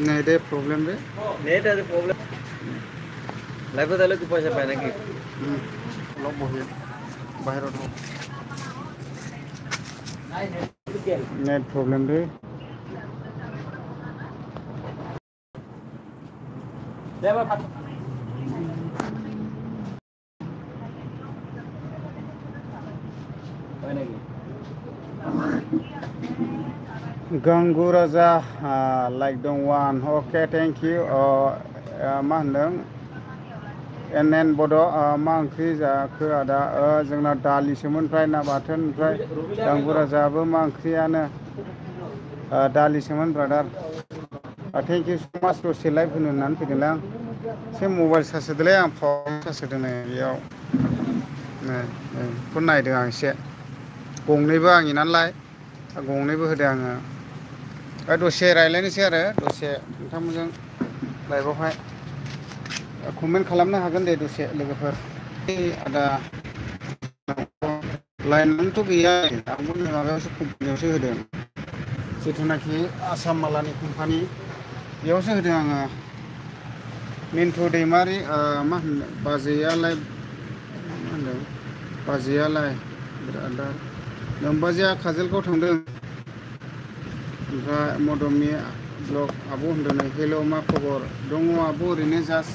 Net problem रे net আছে problem live তাহলে কি পয়সা পায় নাকি অলপ বহি বাহিৰত नेट प्रॉब्लम रे দেবা হয় নাকি Ganggu Raja like the one. Okay, thank you. मा होनदों NN Bodo मा ओंख्रि जाखो आदा जोंना दालिसोमोन फ्राय ना बाथोन ओमफ्राय गांगु राजाबो मा ओंख्रियानो दालिसोमोन ब्रादार थेंक इउ सो माच दसे लाइभ होनो होननानै फैदोंलां एसे मबाइल चार्ज होदोंलै आं फन चार्ज होदों नै बेयाव फन नायदों आं एसे गंनैबो आंनि नालाय गंनैबो होदों आङो दसे रायज्लायनोसै आरो दसे नोंथांमोनजों लाइभआवहाय कमेन्ट खालामनो हागोन दे दसे लोगोफोर आदा लाइनानोथ' गैया आंबो माबायावसो कम्पानियावसो होदों जिथुनाखि आसाम मालानि कम्पानि बेयावसो होदों आङो मिन्थु दैमारि मा होनो बाजैयालाय मा होनदों बाजैयालाय ब्रादार नोमबाजैया काजलगाव थांदों ओमफ्राय मदमनि ब्लग आब' होनदों हेल' मा खबर दङ आब' ओरैनो जास्ट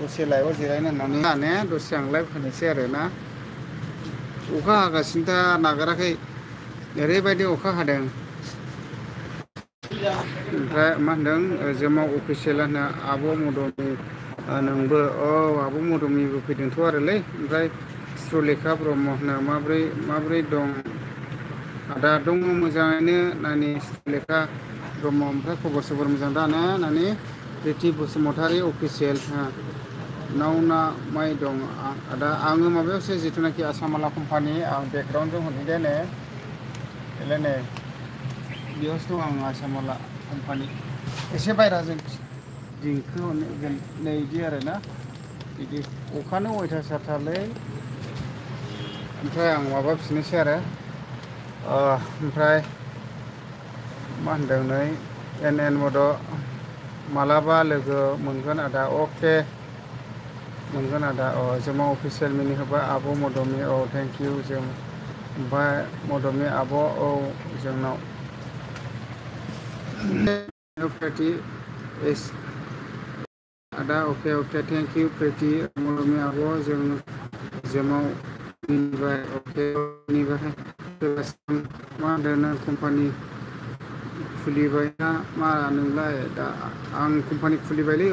दसे लाइभआव जिरायनो होननानै माने दसे आं लाइभ होनोसै आरो ना अखा हागासिनो दा नागाराखै ओरैबायदि अखा हादों ओमफ्राय मा होनदों जोमाव अफिसियेल होनो आब' मदमनि नोंबो आब' मदमनिबो फैदोंथ' आरोलै ओमफ्राय चित्रलेखा ब्रह्म होनो माब्रै दं आदा दङ मोजाङैनो नानि चित्रलेखा ब्रह्म ओमफ्राय खबर सबर मोजां दा ने नानि प्रिति बसुमतारी अफिसियेल नावना माइ दं आदा आङो माबायावसो जिथुनाखि आसामाला कम्पानि आं बेकग्राउन्डजों हरदों दे नै बेलाय नै बेयावसो दं आं आसामाला कम्पानि एसे बायह्राजों देंखो हरगोन नै बिदि आरोना बिदि अखानो अयथासारथारलै ओमफ्राय आं माबाफिननोसै आरो ओमफ्राय मा होनदों नै NN बड' मालाबा लोगो मोनगोन आदा अके मोनगोन आदा जोमा अफिसियेल मिनि होबाय आब' मदमि थेंक इउ जों ओमफ्राय मदमि आब' जोंनाव आदा अके थेंक इउ प्रिति मदमि आब' जों जोमाव मिनिबाय अके मा होनदों नों कम्पानि खुलिबायना मा नोंलाय दा आं कम्पानि खुलिबायलै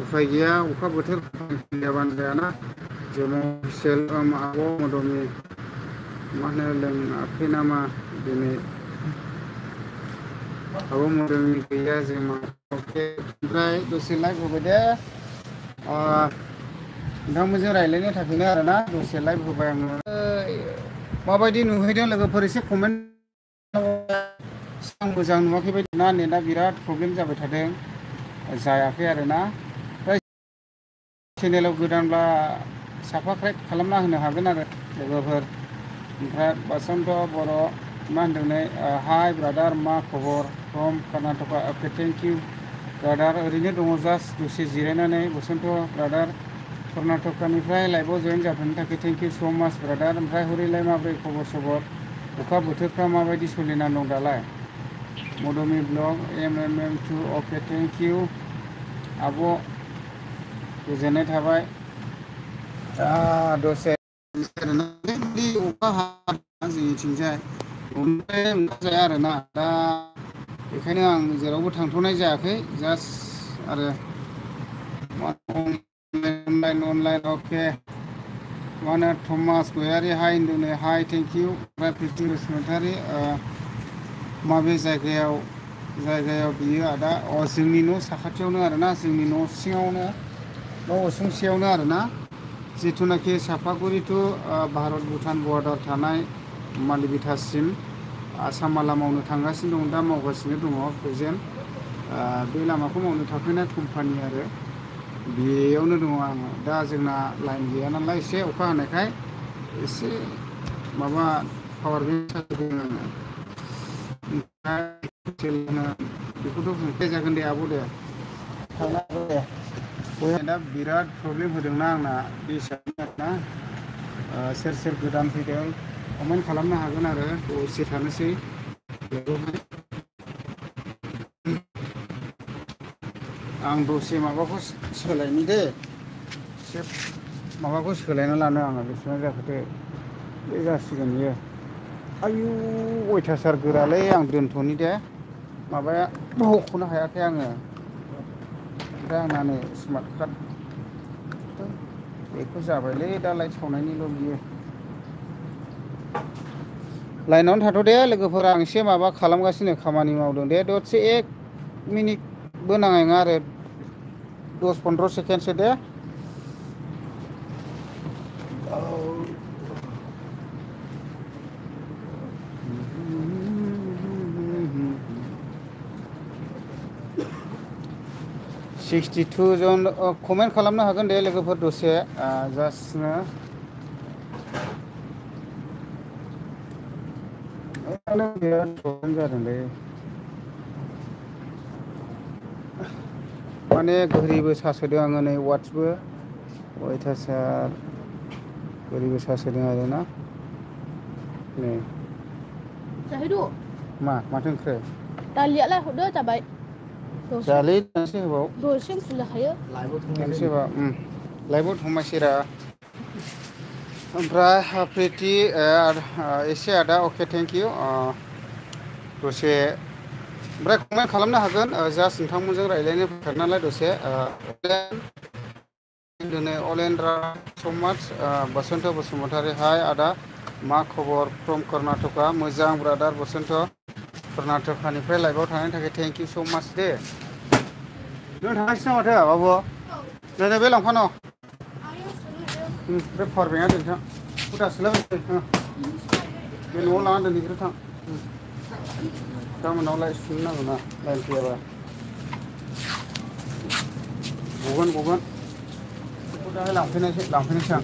उफाय गैया अखा बोथोर खुलियाबानो जायाना जोमाव अफिसियेल आब' मदमि मा होनो लोङाखै नामा दिनै आब' मदमि गैया जोमा अके ओमफ्राय दसे लाइभ होबाय दे नोंथांमोनजों रायज्लायनो थाखायनो आरोना दसे लाइभ होबाय आङो माबायदि नुहैदों लोगोफोर एसे कमेन्ट आं मोजां नुवाखै बायदि ना नेटआ बिराद प्रब्लेम जाबाय थादों जायाखै आरोना चेनेलाव गोदानब्ला साबसक्राइब खालामना होनो हागोन आरो लोगोफोर ओमफ्राय बसन्त बर' मा होनदों नै हाय ब्रादार मा खबर from Karnataka okay thank U brother ओरैनो दङ जास्ट दसे जिरायनानै बसन्त ब्रादार कर्नाटकानिफ्राय लाइभआव जइन जाफैनो थाखाय थेंक इउ स' माच ब्रादार ओमफ्राय हरैलाय माब्रै खबर सबर अखा बोथोरफ्रा माबायदि सोलिनानै दं दालाय मदमि blog MM2 okay thank you आब' गोजोननाय थाबाय दसे अखा हादों जोंनिथिंजाय जाया आरोना दा बेखायनो आं जेरावबो थांथ'नाय जायाखै जास्ट आरो अनलाइन अके मा होनो थमास गयारि हाय होनदों नै हाय थेंक इउ ओमफ्राय प्रिति बसुमतारी माबे जायगायाव बियो आदा जोंनि न' साखाथियावनो आरोना जोंनि न' सिङावनो न' उसुंसेयावनो आरोना जिथुनाखि सापागुरि टु भारत भुटान बर्डार थानाय मालिबिटासिम आसामाला मावनो थांगासिनो दं दा मावगासिनो दङ प्रेजेन्ट बे लामाखौ मावनो थाफैनाय कम्पानि आरो बेयावनो दङ आङो दा जोंना लाइन गैया नालाय एसे अखा हानायखाय एसे माबा पावार बेंक सार्ज होदों आङो बेखौथ' होंथे जागोन दे आब' दे थांनो हागोन दे गया दा बिराद प्रब्लेम होदोंना आंना बे हिसाबै आरोना सोर सोर गोदान फैदों कमेन्ट खालामनो हागोन आरो दसे थानोसै बेवहाय आं दसे माबाखौ सोलायनि दे एसे माबाखौ सोलायना लानो आङो बेसेबां जाखोथो बे जासिगोन बियो आयु अयथासार गोरालै आं दोनथ'नि दे माबाया बख'नो हायाखै आङो ओमफ्राय आंना नै स्मार्ट कार्ड बेखौ जाबायलै दा लाइट सावनायनिल' बियो लाइनावनो थाथ' दे लोगोफोर आं एसे माबा खालामगासिनो खामानि मावदों दे दसे 1 मिनिटबो नांनाय नङा आरो 10-15 सेकेन्डसो दे 62 जन कमेन्ट खालामनो हागोन दे लोगोफोर दसे जास्टनो बिराद प्रब्लेम जादोंलै माने घरिबो सार्ज होदों आङो नै वाट्सबो अयथासार घरिबो सार्ज होदों आरोना नै Jahidu. माथो ओंख्रि Dalia lah udah cabai. जालै दानसे होबाव Dosen sudah kayu. दानसे होबा लाइभआव थांबायसैरा ओमफ्राय प्रिति एसे आदा अके थेंक इउ दसे ओमफ्राय कमेन्ट खालामनो हागोन जास्ट नोंथांमोनजों रायज्लायनो फैखादों नालाय दसे दिनै अलेन्द्रा सो माच बसन्त बसुमतारी हाय आदा मा खबर फ्रम कर्नाटका मोजां ब्रादार बसन्त कर्नाटकानिफ्राय लाइभआव थांनायनि थाखाय थेंक इउ सो माच दे नों थांगासिनो माथो बाबु नै बे लांफानो बे पावार बेंकआ दोनथां दासो लाबोसै बे न'आव लाना दोनहैग्रो थां गाबोनाव लाइट सुनो नांगौ ना लाइन फैयाबा गगोन बेखौ दाहाय लांफैनोसै आं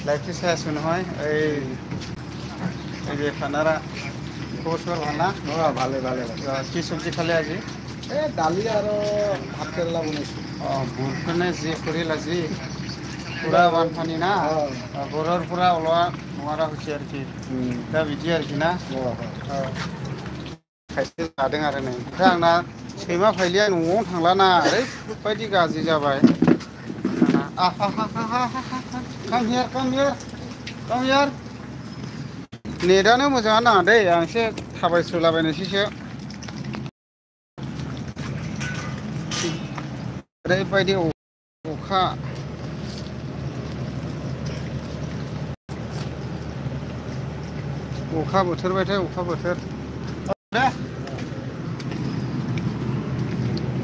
लाइटसो सायासो नहय এই যে খানারা খবর ভালো না ভালো ভালো কি সবজি খালে আজি দালি আর ভাত কেরেলা বনাইছো বুটখনে যে করিল আজি পুরা বানপানি না বৰৰ পুরা ওলোৱা নোৱাৰা হৈছে আৰু কি दा बिदि आरोखि ना खायसे जादों आरो नै ओमफ्राय आंना सैमा फाइलिया न'आवनो थांलाना ओरैबायदि गाज्रि जाबाय come here नेटानो मोजाङानो नाङा दै आं एसे थाबायस्रोलाबायनोसैसो ओरैबायदि अखा बोथोरबाथाय अखा बोथोर दे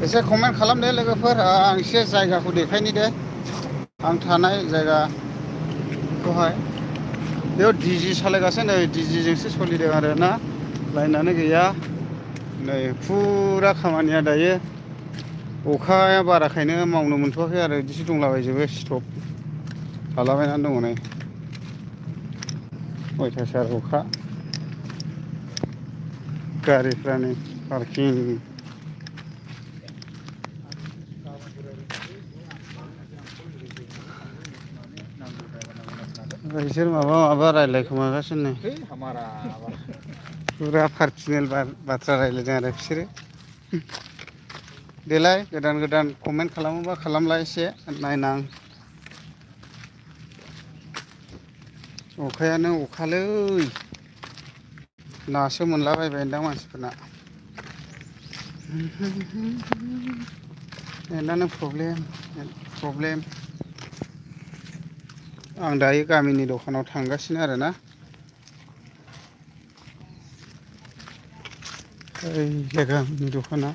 एसे कमेन्ट खालामदो लोगोफोर आं एसे जायगाखौ देखायनि दे आं थानाय जायगाखौहाय बेयाव डिजि सालायगासिनो नै डिजिजोंसो सोलिदों आरो ना लाइनानो गैया नै फुरा खामानिया दायो अखाया बाराखायनो मावनो मोनथ'वाखै आरो बिदिसो दंलाबायजोबो स्टप थालाबायनानै दङ नै अयथासार अखा गारिफ्रा नै पार्किं बिसोर माबा रायलायखोमागासिनो नै पुरा पार्सनेल बाथ्रा रायलायदों आरो बिसोरो देलाय गोदान कमेन्ट खालामोबा खालामलाय एसे नायनां अखायानो अखालै नासो मोनलाबायबायदां मानसिफोरना नेटानो प्रब्लेम आं दायो गामिनि दखानाव थांगासिनो आरो ना ओइ गामिनि दखाना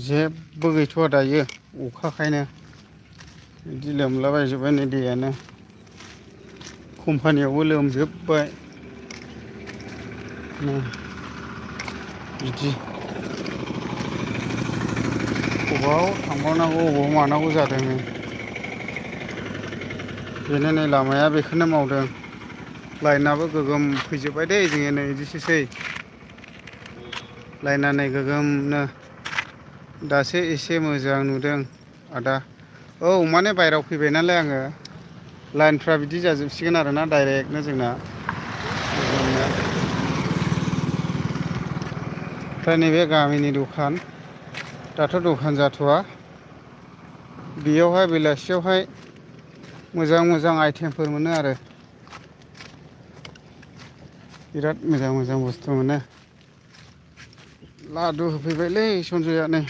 जेबो गैथ'आ दायो अखाखायनो बिदि लोमलाबायजोब्बाय नै दैयानो कम्पानियावबो लोमजोब्बाय बिदि अबाव थांबावनांगौ अबाव मानांगौ जादों बेनो नै लामाया बेखौनो मावदों लाइनाबो गोगोम फैजोब्बाय दे जोङो नै इदिसोसै लाइना नै गोगोमनो दासो एसे मोजां नुदों आदा औ माने बायहेरायाव फैबाय नालाय आङो लाइनफ्रा बिदि जाजोबसिगोन आरोना डाइरेक्टनो जोंना गोगोमनो ओमफ्राय नैबे गामिनि दखान दाथ' दखान जाथ'वा बेयावहाय बेलासियावहाय मोजां मोजां आइटेमफोर मोनो आरो बिराद मोजां मोजां बुस्थु मोनो लादु होफैबायलै सनजयआ नै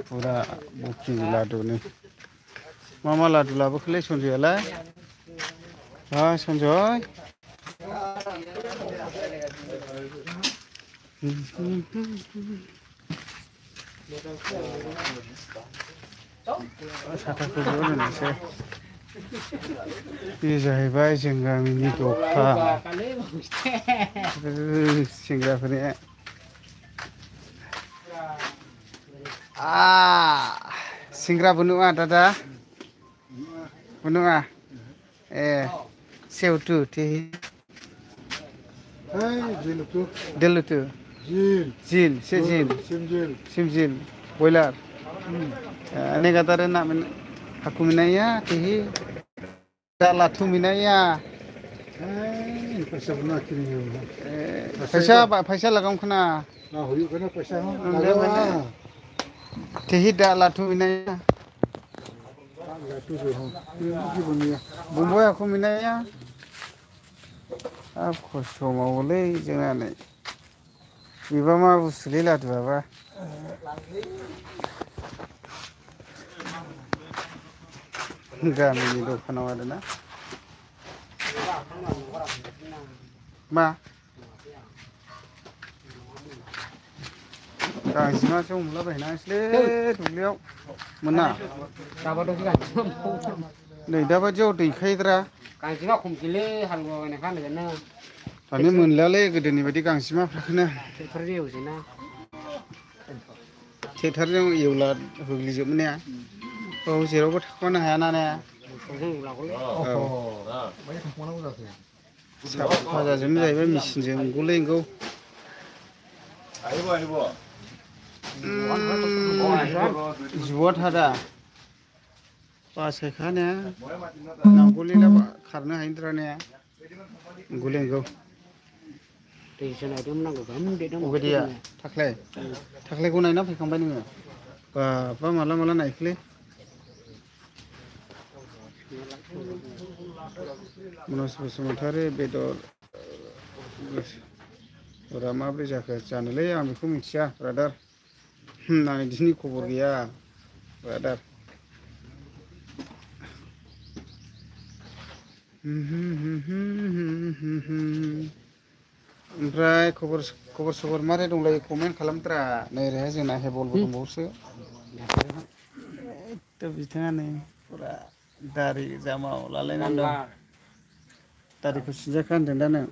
फुरा बुकिं लादुनो मा लादु लाबोखोलै सनजयआलाय हा सनजय साथाखौ बेयाव दोननोसै बे जाहैबाय जों गामिनि दखान सेंग्राफोरनि सिंग्रा बुनुआ दादा बुनुआ ए सेवटु तेहि दिलुतु झील से झील सिम झील बॉयलर नेगा तारे ना हाकु मिनाया तेहि लाथु मिनाया पैसा लगाऊं खना तेहि दा लाथु मिनाया बुंबाय हाकु मिनाया अब खस्थ' मावोलै जोंना नै बेबा मा बुस्थुलै लादुआबा गामिनि दखानाव आरोना मा गांजेमासो हमलाबायहैनांसिलै दुब्लियाव मोना नै दाबायदियाव दैखायोद्रा गांजेमा खमसैलै हालुवाबायनायखा होननायजोंनो दानि मोनलालै गोदोनि बायदि गांजेमाफोरखौनो ट्रेक्टरजों एवसैना ट्रेक्टरजों एवला होग्लिजोबो ने औ जेरावबो थाखोमानो हायाना ने साफा जाजोबनो जाहैबाय मेचिनजों गलै गौ जुवा थादा बासायखा ने नांगुलिला खारनो हायोद्रा ने गले गौ अबेदिया थाख्लायखौ नायना फैखांबाय नोङो बाबा माला माला नायखोलै मनज बसुमतारी बेदर रा माब्रै जाखो जानोलै आं बेखौ मिथिया ब्रादार आं बिदिनि खबर गैया ब्रादार ओमफ्राय खबर सबर मारै दंलायो कमेन्ट खालामद्रा नै ओरैहाय जोंना हेबलबो दंबावोसो एकदम बिथाङा नै फुरा दारि जामाव लालायनानै दं दारिखौ सिनजाखा होनदों दा नों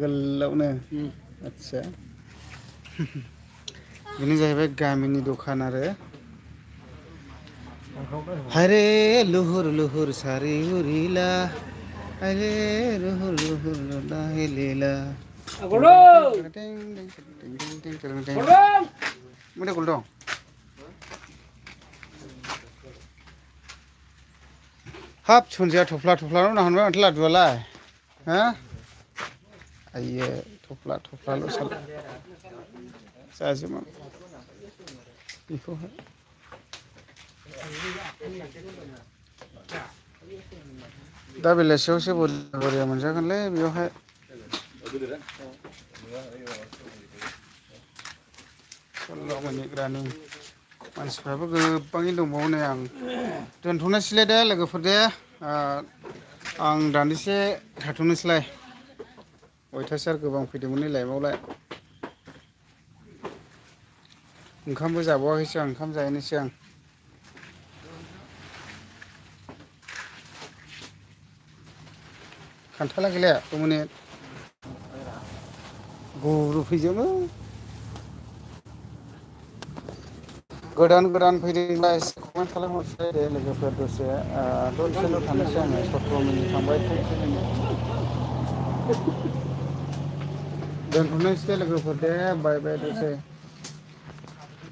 गोलावनो आदसा बेनो जाहैबाय गामिनि दखान आरो हायरे लुहुर लुहुर सारि उरिला हायरे लुहुर लुहुर लाहिलेला मोनदा गल दं हाब सनजिया थफ्ला थफ्लाल' नाहरबाय माथो लादुआलाय हा आइयो थफ्ला थफ्लाल' साला जाजोबा बेखौहाय दा बेलासियावसो बरिया मोनजागोनलै बेयावहाय सल्ल' मिनिग्रानि मानसिफ्राबो गोबाङै दंबावो नै आं दोनथ'नोसैलाय दे लोगोफोर दे आं दान्दिसे थाथ'नोसैलाय अयथासार गोबां फैदोंमोन नै लाइभआवलाय ओंखामबो जाबावाखैसो आं ओंखाम जाहैनोसै आं खान्थाला गैलाया दमोने गुरु फैजोबो गोदान गोदान फैदोंब्ला एसे कमेन्ट खालामहरसै दे लोगोफोर दसेल' थानोसै आङो 17 मिनिट थांबाय दोनथ'नोसै दे लोगोफोर दे बाय बाय दसे